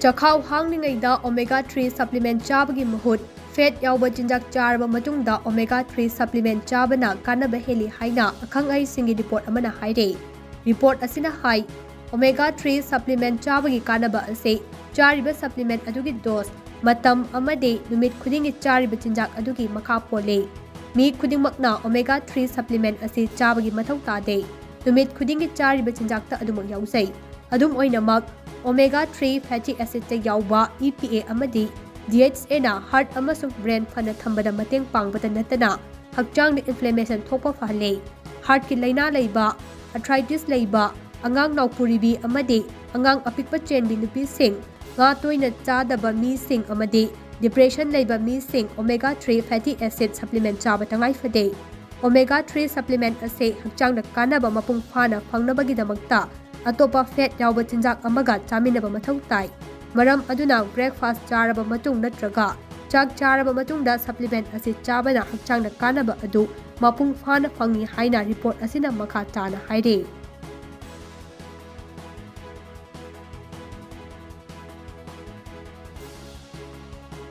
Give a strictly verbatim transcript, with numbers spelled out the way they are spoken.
ꯆꯈꯥꯎ ꯍꯥꯡꯂꯤꯉꯩꯗ omega three supplement ꯆꯥꯕꯒꯤ ꯃꯍꯨꯠ fat ꯌꯥꯎꯕ ꯆꯤꯟꯖꯥꯛ ꯆꯥꯔꯕ ꯃꯇꯨꯡꯗ omega three supplement ꯆꯥꯕꯅ ꯀꯥꯟꯅꯕ ꯍꯦꯜꯂꯤ ꯍꯥꯏꯅ ꯑꯈꯪ ꯑꯍꯩꯁꯤꯡꯒꯤ report ꯑꯃꯅ ꯍꯥꯏꯔꯦ꯫ Report ꯑꯁꯤꯅ ꯍꯥꯏ, omega three supplement ꯆꯥꯕꯒꯤ ꯀꯥꯟꯅꯕ ꯑꯁꯤ ꯆꯥꯔꯤꯕ supplement ꯑꯗꯨꯒꯤ dose, ꯃꯇꯝ ꯑꯃꯗꯤ ꯅꯨꯃꯤꯠ ꯈꯨꯗꯤꯡꯒꯤ ꯆꯥꯔꯤꯕ ꯆꯤꯟꯖꯥꯛ ꯑꯗꯨꯒꯤ ꯃꯈꯥ ꯄꯣꯜꯂꯤ꯫ ꯃꯤ ꯈꯨꯗꯤꯡꯃꯛꯅ omega three supplement ꯑꯁꯤ ꯆꯥꯕꯒꯤ ꯃꯊꯧ ꯇꯥꯗꯦ꯫ ꯅꯨꯃꯤꯠ ꯈꯨꯗꯤꯡꯒꯤ ꯆꯥꯔꯤꯕ ꯆꯤꯟꯖꯥꯛꯇ ꯑꯗꯨꯃꯛ ꯌꯥꯎꯖꯩ꯫ ꯑꯗꯨꯝ ꯑꯣꯏꯅꯃꯛ, omega three fatty acid ꯇ ꯌꯥꯎꯕ E P A ꯑꯃꯗꯤ D H A ꯅ heart ꯑꯃꯁꯨꯡ brain ꯐꯅ ꯊꯝꯕꯗ ꯃꯇꯦꯡ ꯄꯥꯡꯕꯇ ꯅꯠꯇꯅ ꯍꯛꯆꯥꯡꯗ inflammation ꯊꯣꯛꯄ ꯐꯍꯜꯂꯤ꯫ Heart ꯀꯤ ꯂꯥꯏꯅꯥ ꯂꯩꯕ, arthritis ꯂꯩꯕ, ꯑꯉꯥꯡ ꯅꯥꯎꯄꯨꯔꯤꯕꯤ ꯑꯃꯗꯤ ꯑꯉꯥꯡ ꯑꯄꯤꯛꯄ ꯆꯦꯟꯕꯤ ꯅꯨꯄꯤꯁꯤꯡ, ꯉꯥ ꯇꯣꯏꯅ ꯆꯥꯗꯕ ꯃꯤꯁꯤꯡ ꯑꯃꯗꯤ depression ꯂꯩꯕ ꯃꯤꯁꯤꯡ omega three fatty acid supplement ꯆꯥꯕ ꯇꯉꯥꯏ ꯐꯗꯦ꯫ Omega three supplement ꯑꯁꯤ ꯍꯛꯆꯥꯡꯗ ꯀꯥꯟꯅꯕ ꯃꯄꯨꯡ ꯐꯥꯅ ꯐꯪꯅꯕꯒꯤꯗꯃꯛꯇ ꯑꯇꯣꯞꯄ fat ꯌꯥꯎꯕ ꯆꯤꯟꯖꯥꯛ ꯑꯃꯒ ꯆꯥꯃꯤꯟꯅꯕ ꯃꯊꯧ ꯇꯥꯏ꯫ ꯃꯔꯝ ꯑꯗꯨꯅ breakfast ꯆꯥꯔꯕ ꯃꯇꯨꯡ ꯅꯠꯇ꯭ꯔꯒ ꯆꯥꯛ ꯆꯥꯔꯕ ꯃꯇꯨꯡꯗ supplement ꯑꯁꯤ ꯆꯥꯕꯅ ꯍꯛꯆꯥꯡꯗ ꯀꯥꯟꯅꯕ ꯑꯗꯨ ꯃꯄꯨꯡ ꯐꯥꯅ ꯐꯪꯏ ꯍꯥꯏꯅ report ꯑꯁꯤꯅ ꯃꯈꯥ ꯇꯥꯅ ꯍꯥꯏꯔꯤ꯫